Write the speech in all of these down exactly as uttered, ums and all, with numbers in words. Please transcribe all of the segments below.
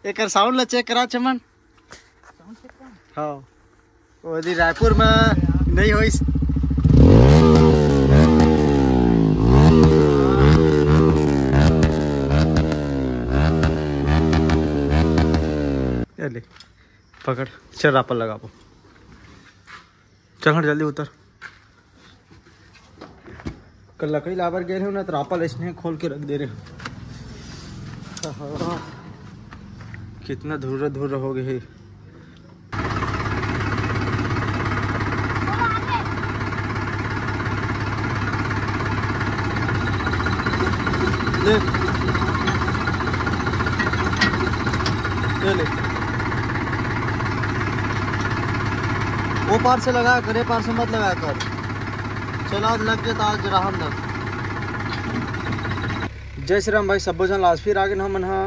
एकर sound ला cheque करा चमन। हाँ, वो दिन रायपुर में नहीं होइस। ये ले, पकड़, चल रापल लगाबो। चल हट, जल्दी उतर। कल लकड़ी लाबर गए रहे ना, तो रापल इसने खोल के रख दे रहे। कितना धुर्र धुर्र हो गए है। ले, ये ले। वो पार से लगा कर, ये पार से मत लगा कर। चल, आज लग जाता, आज रहम लग। जय श्री राम भाई, सब्बो झन ला। आज फिर आगे हमन हा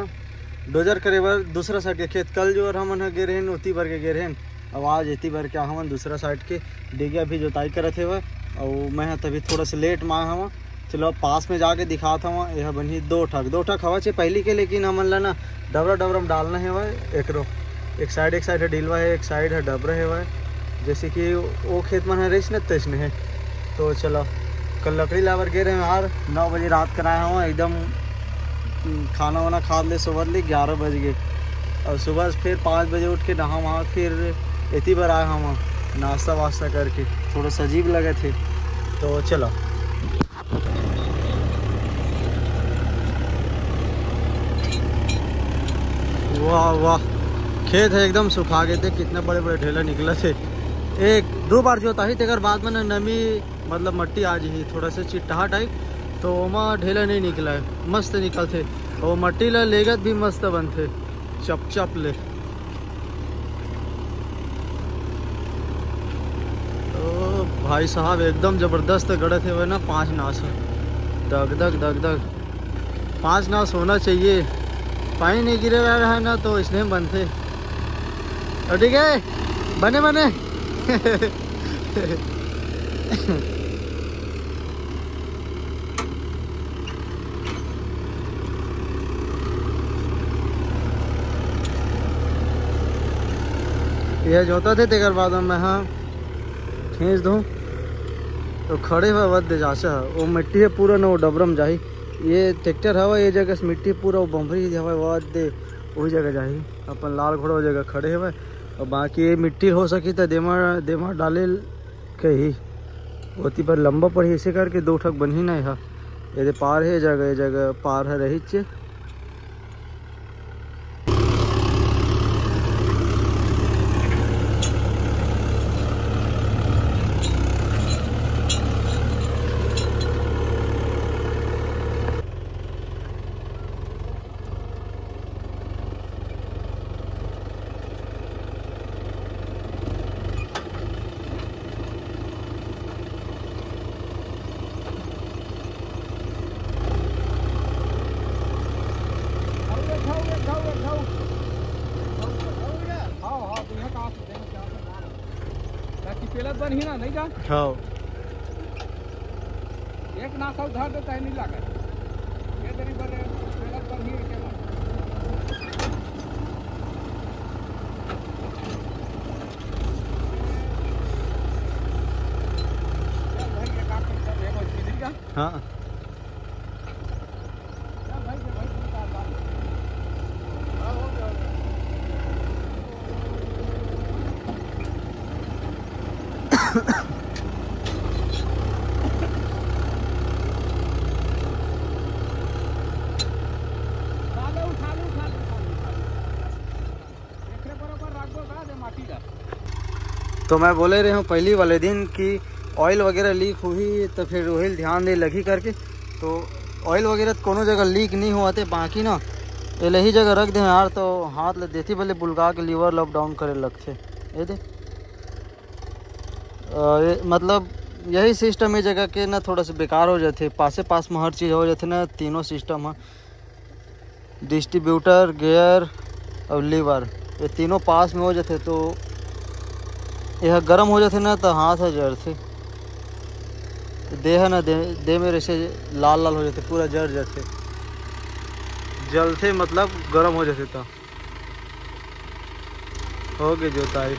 डोजर करे बर दूसरा साइड के खेत। कल जो हमन हा गे रहेन, ओती बर के गे रहेन, अब आज एती बर के हमन दूसरा साइड के डिगिया भी जोताई करत हेवय। अउ मैं हा तभी थोड़ा सा लेट मा हवा। चलो, अब पास में जाके दिखात हवा। यह बनी दो ठक, दो ठक हवा छे पहली के, लेकिन हमन ला ना डबरा डबरा में डालना हेवय। एकरो एक साइड, एक साइड है डिलवा है, एक साइड है डबरा हेवय। जैसे कि वो खेत मन है रहीस न, तैसने है। तो चलो, कल लकड़ी लाबर गे रहे यार, नौ बजे रात कर आए हवा एकदम। खाना वाना खा ले, सोवत ले ग्यारह बज गए। और सुबह से फिर पाँच बजे उठ के नहा वहा, फिर एती बर आए हवा नाश्ता वास्ता करके। थोड़ा सा अजीब लगे थे। तो चलो। वाह वाह, खेत है एकदम सुखा गए थे। कितना बड़े बड़े ढेला निकला थे। एक दो बार जोताही, तेकर बाद में ना नमी, मतलब मट्टी आ जी थोड़ा सा चिट्टाहा टाइप, तो ओमा ढेला नहीं निकला है, मस्त निकलथे। और मट्टी ला लेगत भी मस्त बनथे, चप चप ले। ओ भाई साहब, एकदम जबरदस्त गड़त हेवय ना पाँच नास ह। दग दग दग दग। पाँच नास होना चाहिए। पानी नहीं गिरे रहा है ना, तो इसने बनते। और ठीक है, बने बने। यह जोता थे, तेकर बाद में, हाँ, खींच दूँ तो खड़े हुए वध दे जाचा। वो मिट्टी है पूरा न, वो डबरम जाही। ये ट्रैक्टर हवा, ये जगह से मिट्टी पूरा वो बम्बरी हवा, वध दे वही जगह जाही। अपन लाल घोड़ा वो जगह खड़े हुए। और बाकी ये मिट्टी हो सकी तो देमा, देमा डाले कही। ओती पर लंबा पड़ही, इसे करके दो ठक बनही ना। यहाँ ये दे पार है जगह, ये जगह पार है रही चे। हाँ, हाँ, तो यहाँ कहाँ से देंगे, क्या से मार? ताकि पेलत बनही ना, नहीं जा? हाँ। एक नासा उधार दे, तय नहीं लागे। ये तेरी बने, पेलत बनही है क्या? हाँ। तो मैं बोले रहे हूँ पहली वाले दिन कि ऑयल वगैरह लीक हुई तो फिर वही ध्यान दे लगी करके। तो ऑयल वगैरह तो कोनो जगह लीक नहीं हुआ थे, बाकी ना ये लही जगह रख दे यार, तो हाथ ले देती भले बुलगा के लीवर लॉकडाउन करे लगते। ये दे, अ, ये, मतलब यही सिस्टम ये जगह के ना थोड़ा सा बेकार हो जाते, पासे पास में हर चीज़ हो जाते ना, तीनों सिस्टम है। डिस्ट्रीब्यूटर, गियर और लीवर, ये तीनों पास में हो जाते तो यह गर्म हो जाते ना, तो हाथ ह जरथे। देह ना दे, दे मेरे से लाल लाल हो जाते, पूरा जर जाते, जलते मतलब गर्म हो जाते। तो हो गए जोताई।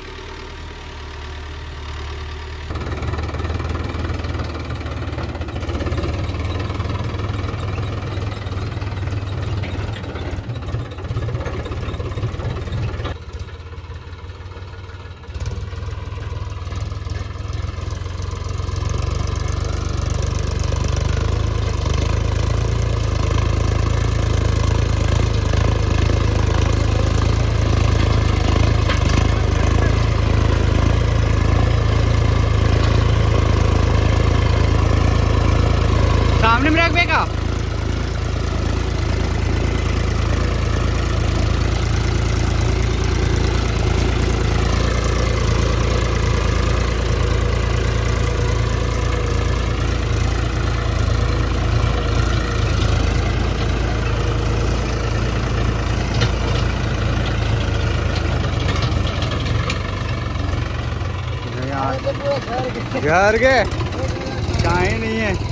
सामने में रख बेगा। घर के चाहे नहीं है।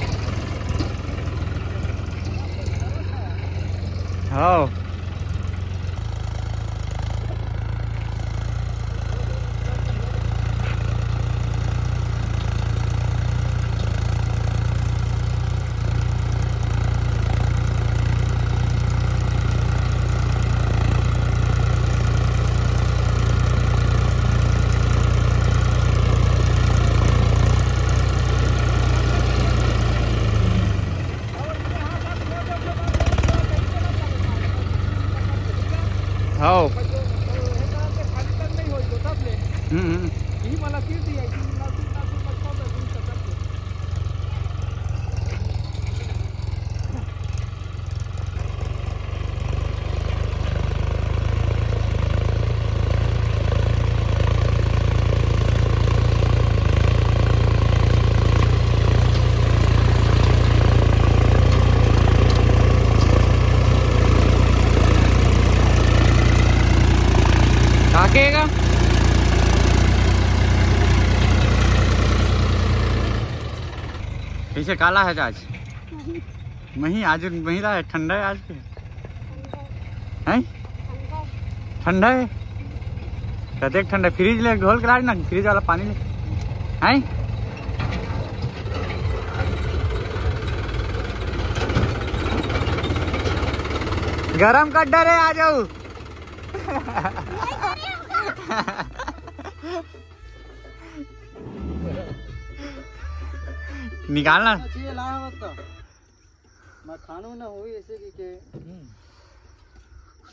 हाँ। हाँ। हम्म, हम्म। काकेगा। कैसे काला है आज? मही आज महिला है, ठंडा है आज के। हैं? ठंडा है? कतेक ठंडा है? फ्रिज ले घोल के लाज ना, फ्रिज वाला पानी ले। हैं? गरम कर डरे, आ जाऊ। निकालना। अच्छी लाया मत तो। मैं खानू ना हुई ऐसे कि के।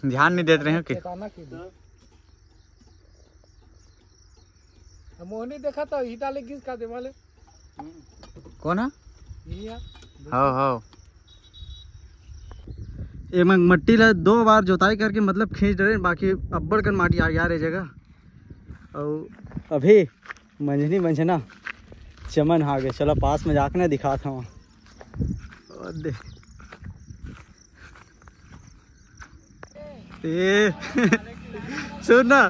ध्यान नहीं देते रहे हो कि? ठिकाना की तो। मोहनी देखा तो ईटा ले गिस का दे वाले। कौन है? ये है। हाँ, हाँ। ये मग मट्टी ला दो बार जोताई करके मतलब खींच डरे, बाकी अब्बड़ कन माटी आ गया रे जगह। अउ अभी मंझनी मंझना चमन हा गे। चलो पास में जाके ना दिखात हूँ। ओ दे। ए, सुन ना,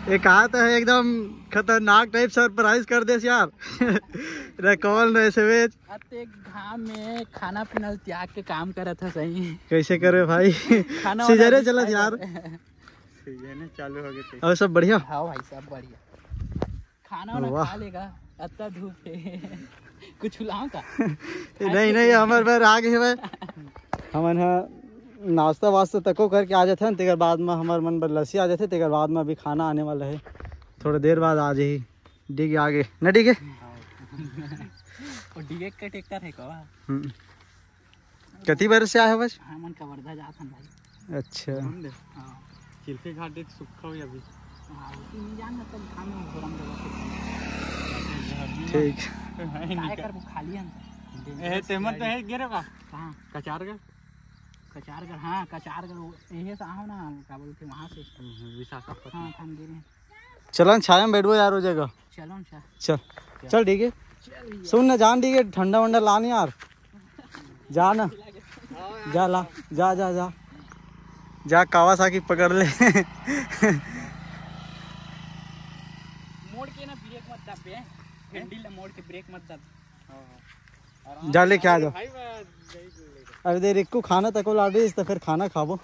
एक हाथ है एकदम खतरनाक टाइप सरप्राइज कर देस यार। रे कौन रे सेवेज? अते घाम में खाना पीना त्याग के काम करत है सही। कैसे करे भाई? खाना वाना सीजरे अभी चलत खाए यार। जाते हैं। सीजन चालू हो गए थे। और सब बढ़िया? हाँ भाई, सब बढ़िया। खाना वाना वाह। खा लेगा, अत्ता धूप है। कुछ लाओ का? नहीं, नहीं, हमारे बर आ गए भाई। हमन ह नाश्ता वास्ता तको करके आ जाथन, तेकर बाद में हमर मन बर लस्सी आ जाथे, तेकर बाद में अभी खाना आने वाला है, थोड़ा देर बाद आ जाही। डीगे आगे न डीगे। और डीगे का ट्रैक्टर है का? हम्म। कति बरस से आए हो बस? हाँ, मन कवर्धा जात हन भाई। अच्छा। हाँ। चिल्फी घाट एक सुक्खा हुई अभी। हाँ, उसी नहीं जान, मतलब, खाने में घोरम देगा। ठीक। है, खाए निकल। कर वो खाली है ना। ए, तेमन तो है, गिरे बा। कहाँ? कचारगढ़। कचारगढ़, हाँ, कचारगढ़, वो यही से आओ ना, क्या बोलते, वहाँ से। हम्म, विशाखापट्टनम। हाँ, खान गिरे। चलन छाया में बैठबो यार, हो जाएगा। चलो ना, चल। चल, चल, ठीक है। चल भैया। सुन ना, जान ठीक है, ठंडा वंडा ला नहीं यार। जा ना। जा ला, जा, जा, जा। जा, कावासाकी पकड़ ले। मोड़ के ना ब्रेक मत दबे। हैंडल ला मोड़ के ब्रेक मत दब। जा लेके आ जाओ। भाई, मैं यही लेके। अरे दे, रिक्कू खाना तको ला रही, तो फिर खाना खाबो।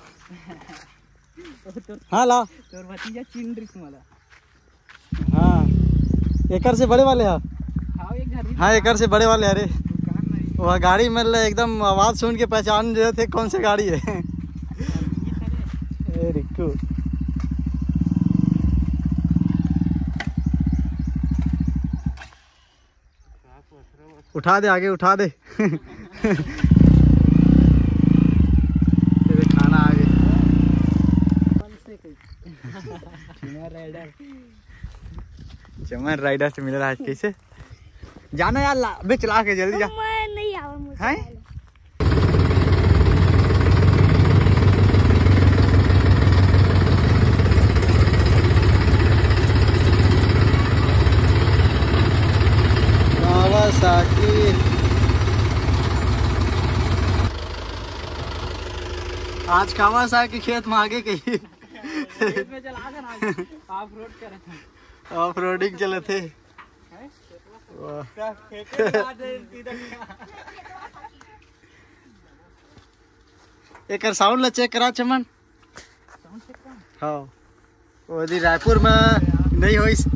हाँ, ला। तोर भतीजा चिन रिस मला। हाँ, एकर से बड़े वाले हा। हाँ, एक घर ही हाँ, एकर से बड़े वाले, अरे। दुकान नहीं। वह गाड़ी में ले एकदम आवाज सुन के पहचान जाथे कौन से गाड़ी है। ए, रिक्कू। उठा दे, आगे उठा दे। ये देख, खाना आ गया। चमन राइडर से मिले रहा आज, कैसे? जाना यार, ला, बे चला के जल्दी जा। मैं नहीं आवा, मुझे हैं? कावासाकी। आज कावासाकी खेत में आगे कहीं। खेत में चला था ना, ऑफ रोड कर रहा था। ऑफ रोडिंग चलत हे। हैं? वाह। क्या खेत में आ जाए सीधा। एकर साउंड ला चेक करा चमन। साउंड चेक करा। हाँ। वो यदि रायपुर में नहीं होइस।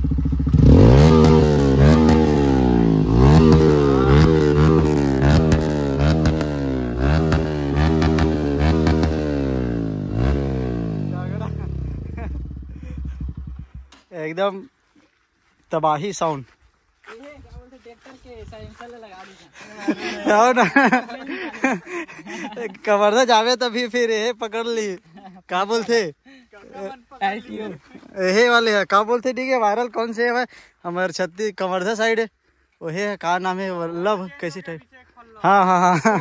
एकदम तबाही साउंड। ये क्या बोलते, ट्रैक्टर के साइलेंसर लगा दीजिए। हो ना। कवर्धा जावे तभी फिर ये पकड़ ली। का बोलते? ऐसी हो। यही वाले है, का बोलते, ठीक है, वायरल कौन से है? हमारे छत्तीस कवर्धा साइड है, वही है, का नाम है, वल्लभ कैसी टाइप? हाँ, हाँ, हाँ।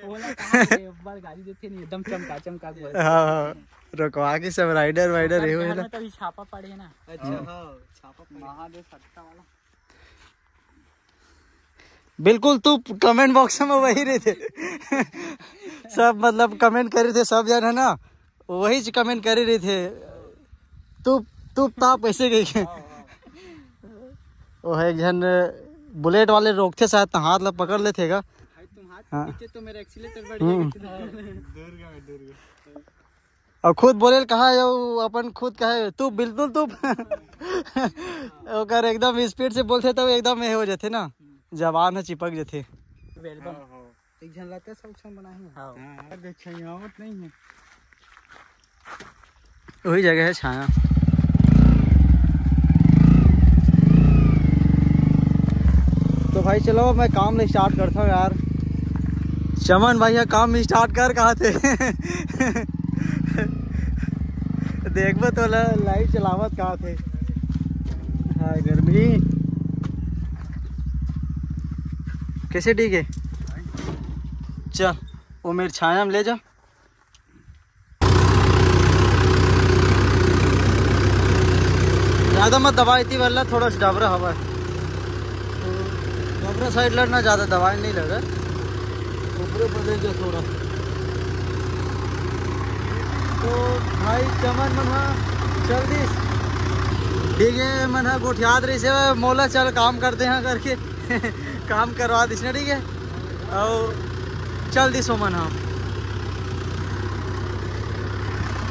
ओला कहाँ से एक बार गाड़ी देते नहीं, एकदम चमका चमका के बोलते। हाँ, हाँ। रुकवा के सब राइडर वाइडर ये हुए ना। तभी छापा पड़े ना। अच्छा, हाँ, छापा पड़े। महादेव सट्टा वाला। बिल्कुल, तू कमेंट बॉक्स में वही रहिथे। सब मतलब कमेंट करे रहिथे, सब जन है ना, वही च कमेंट करे रहिथे। तू, तू ताप ऐसे कही के। वो है एक जन बुलेट वाले रोकथे शायद, तो हाथ ला पकड़ लेथे गा। भाई, तुम हाथ हाँ। खींचे तो मेरा एक्सीलेटर बढ़ हम्म। जाएगा। दूर का, दूर का। और खुद बोले कहा है, वो अपन खुद कहे, "तू बिल्कुल तू।" ओकर एकदम स्पीड से बोलथे, तब एकदम ये हो जाथे ना, जबान ह चिपक जाथे। वेलकम। हाँ, हाँ। एक झन लाते सब संग बनाए हैं। हाँ। हाँ, अरे छायावत नहीं है। वही जगह है छाया। तो भाई चलो, मैं काम ले स्टार्ट करता हूँ यार। चमन भाई, ये काम स्टार्ट कर कहा थे। देखबो तो ला-, लाइट चलावत कहा थे। हाँ, गर्मी। कैसे ठीक है? चल, वो मेरे छाया में ले जा। ज़्यादा मत दबा, इतनी वाला थोड़ा सा डबरा हवा है। तो डबरा साइड लड़ना, ज़्यादा दबाए नहीं लगा, ऊपरे ऊपर ले जाओ थोड़ा। तो भाई चमन मन हा चल दिस, ठीक है, मन हा गोठियात रही से, मोला चल काम करते हैं करके। काम करवा दिस ना, ठीक है। अउ चल दिस ओमन ह।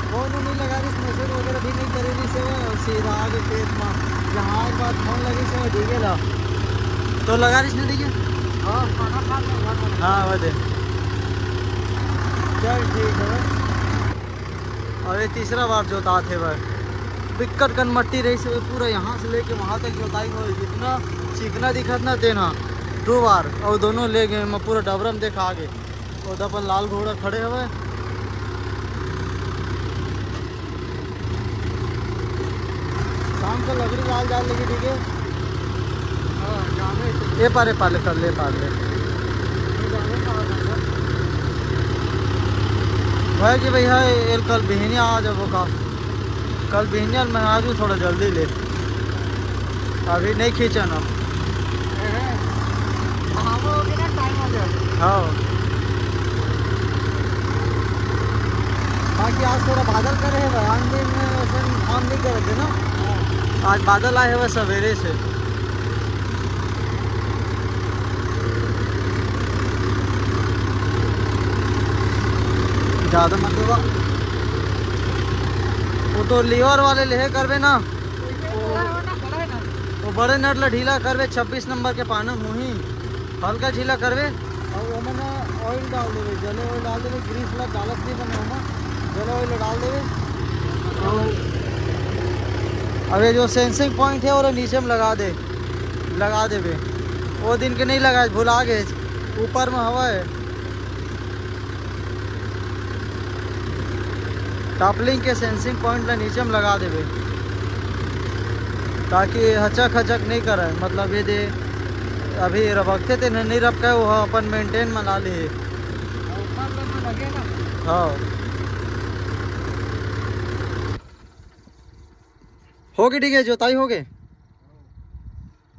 फोन उन नहीं लगा रही, मैसेज वगैरह भी नहीं करे रही से, और सीधा आगे खेत में, जहाँ एक बार फोन लगी से, ठीक है ला। तो लगा रही ना, ठीक है। हाँ, खाना खा के घर में। हाँ, वो दे। चल, ठीक है। अउ ये तीसरा बार जोतात हे भाई, बिक्कट कन मट्टी रही से पूरा यहाँ से लेके वहाँ तक जोताई हो, इतना चिकना दिखत ना तेन ह। दो बार अउ दोनों ले गए, मैं पूरा डबरम देखा आगे। वो तो अपन लाल घोड़ा खड़े हवे। शाम को लगड़ी लाल जाए लगी, ठीक है। हाँ, जाने से। ए पार, ए पार ले, कर ले, पार ले। ये जाने का आ जाएगा। भाई जी, भैया, एल कल बिहनिया आ जाबो का? कल बिहनिया में आ जाऊँ, थोड़ा जल्दी ले, अभी नहीं खींचन अब। ए, हाँ, वो हो गया ना, टाइम हो गया। हाँ। बाकी आज थोड़ा बादल करे है, आन दिन में ऐसे आन नहीं करे थे ना। आज बादल आए हुए सवेरे से। ज़्यादा मत दबा। तो लीवर वाले लेहे करबे ना, वो बड़े नट ला ढीला करबे, छब्बीस नंबर के पानम होही, हल्का ढीला करबे। और ओमन ऑयल डाल देबे, जले ऑयल डाल देबे, ग्रीस ला डालत नहीं बने ओमा, जले ऑयल डाल देबे। और अब ये जो सेंसिंग पॉइंट है, वो नीचे में लगा दे, लगा देबे। वो दिन के नहीं लगाए, भुला गए, ऊपर में हवा है। टापलिंग के सेंसिंग पॉइंट ला नीचे में लगा देबे, ताकि हचक हचक नहीं करे। मतलब ये दे अभी रबकते ते नहीं रबका, वो अपन मेंटेन में ला ले। हाँ, हो गए, ठीक है, जोताई हो गए।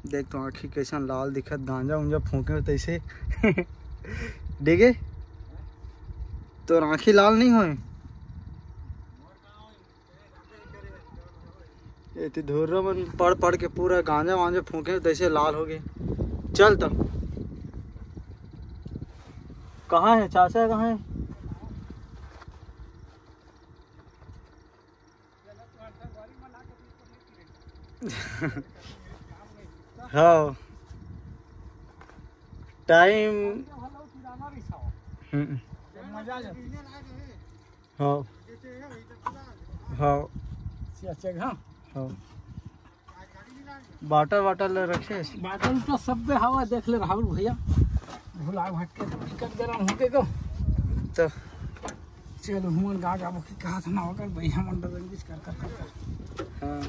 देख तो आँखी कैसन लाल दिखत, गांजा उंजा फूके तैसे। ठीक है, तो आँखी लाल नहीं होए। एती धुर्रा मन पड़ पड़ के पूरा गांजा वांजा फूके तैसे लाल हो गए। चल तो, कहाँ है चाचा, कहाँ है? हाँ, टाइम। हम्म। हाँ, हाँ, हाँ। बाटल वाटल ले रखे। बाटल तो सब पे हवा, देख ले राहुल भैया, भुला भटके तो दिक्कत गरम होके को। तो चलो, हुमन गा जाबो कि कहा था ना, ओकर भैया मन डरंगिस कर, कर, कर, कर। हाँ।